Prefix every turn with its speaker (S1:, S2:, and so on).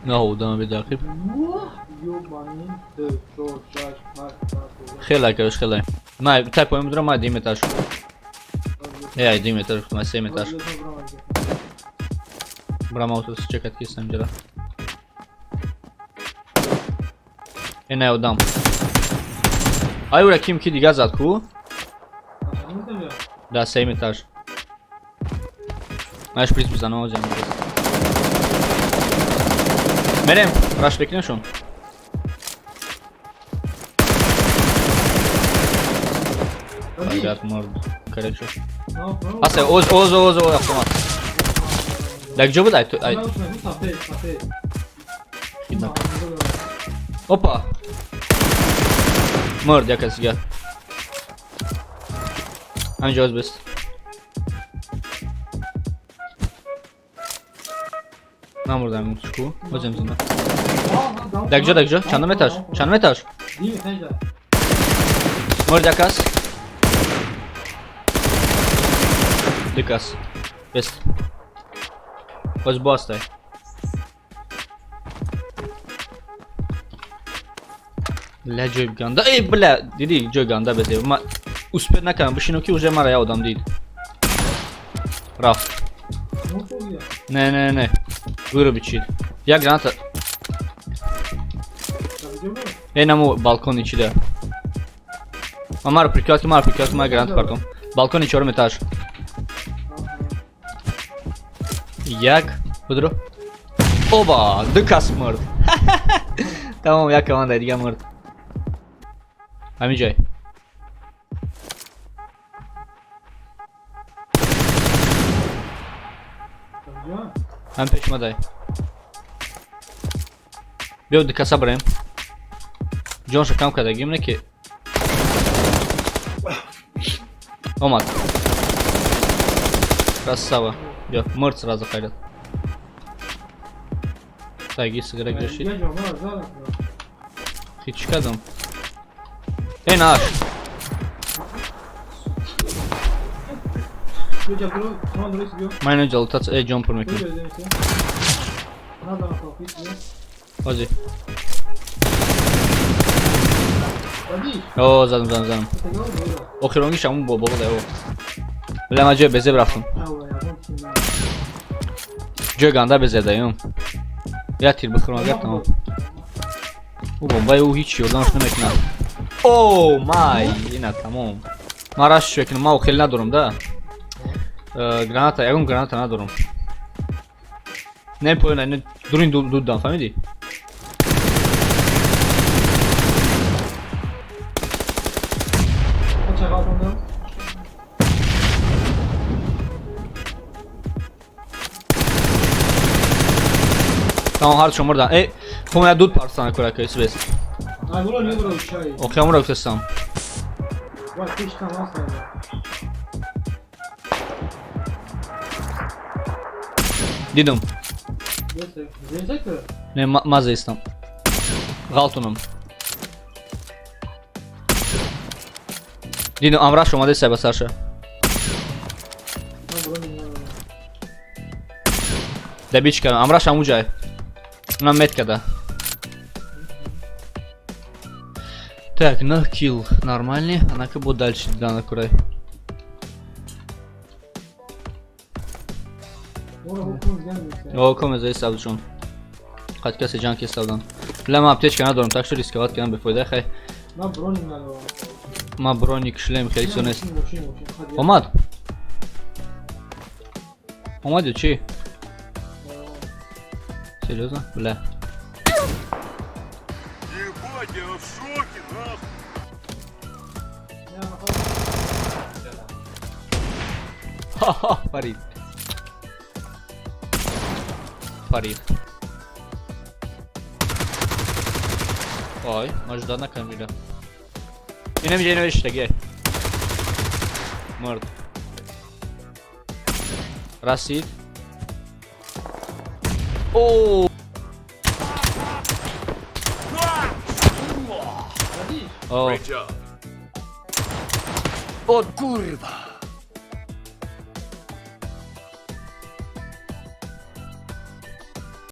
S1: На одам бедақиб. Хеле короче, хеле. Ма тай поем будра, ма дим этаж. Эй, дим этаж, ма сем этаж. Брама аутос чекат кисам ҷара. Ина одам. Ай ура ким ки дига зад ку? Да, сем этаж. Маш приз бизанам озям. Мерем, раш бекунем. Хайрат мурд. Короче. Аса оз оз оз оз автомат. Дар ҷо буд ай ай. Опа. Мурд як кас дига. Ҳаминҷо оз бест. Намурдам ку. Озем зинда. Дар ҷо, дар ҷо? Чандум этаж? Чандум этаж? Мурд як кас. Ду кас. Бест. Боз бостай. Бля, ҷои ганда. Эй, бля, диди ҷои ганда безе. Ма успел накардам бишинам ки уже мара як одам дид. Рафт. Не, не, не. Вырубить чид. Я граната. Эй, наму балкони чида. Ма маро прикрывать, маро прикрывать, ма граната партом. Балкони чорум этаж. Як, будро. Оба, ду кас мурд. Тамом, як команда дига мурд. Ҳамин ҷой. Ҳам пеш мадай. Биё ду каса барем. Ҷонша кам кардагим не ки. Омад. Красава. Биё, мурд сразу хайрат. Таги сигарет гашид. Ҳеч кардам. Эй, наш. Ман ино ҷалотац эй ҷон пур мекунам. Ози. О, задам, задам, задам. Охиронгиш ҳамун бо боло дай о. Бля, ман ҷои безеб рафтам. Ҷои ганда безеб даём. Як тир бихӯрам агар тамом. Ӯ бомбаи ӯ ҳеч ёрдамаш намекунад. О, май, ина тамом. Ман рашш мекунам, ман хеле надорам да. Граната, ягон граната надорам. Не поёна, не дурин дудам, фаҳмидӣ? Тамом, ҳардушон мурдан. Э, хуб я дуд парстан курака исбес. Охи амура гуфтестам. Дидам. Не, ма зестам. Ғалтунам. Дидам, амраш омаде сай ба сарша. Дабич кардам. Амраш ҳамун ҷай. Унам мет када. Так, на килл нормальный, анака бо дальше дана курай. О, коме заи сабзшон. Қад касе ҷанг кесавдан. Бля, ман аптечка надорам, так что рисковать кардам бефоида, хай.
S2: Ман броник надорам.
S1: Ман броник шлем хеле чизо нест. Омад? Омад ё чӣ? Серьезно? Бля.
S3: Ебать, я в шоке, нахуй.
S1: Ха-ха, Фарид. Фарид. Ой, может да на камере. Инем же инем штаге. Мурд. Расид. О! О.
S3: Great job.
S1: О,
S3: Курва.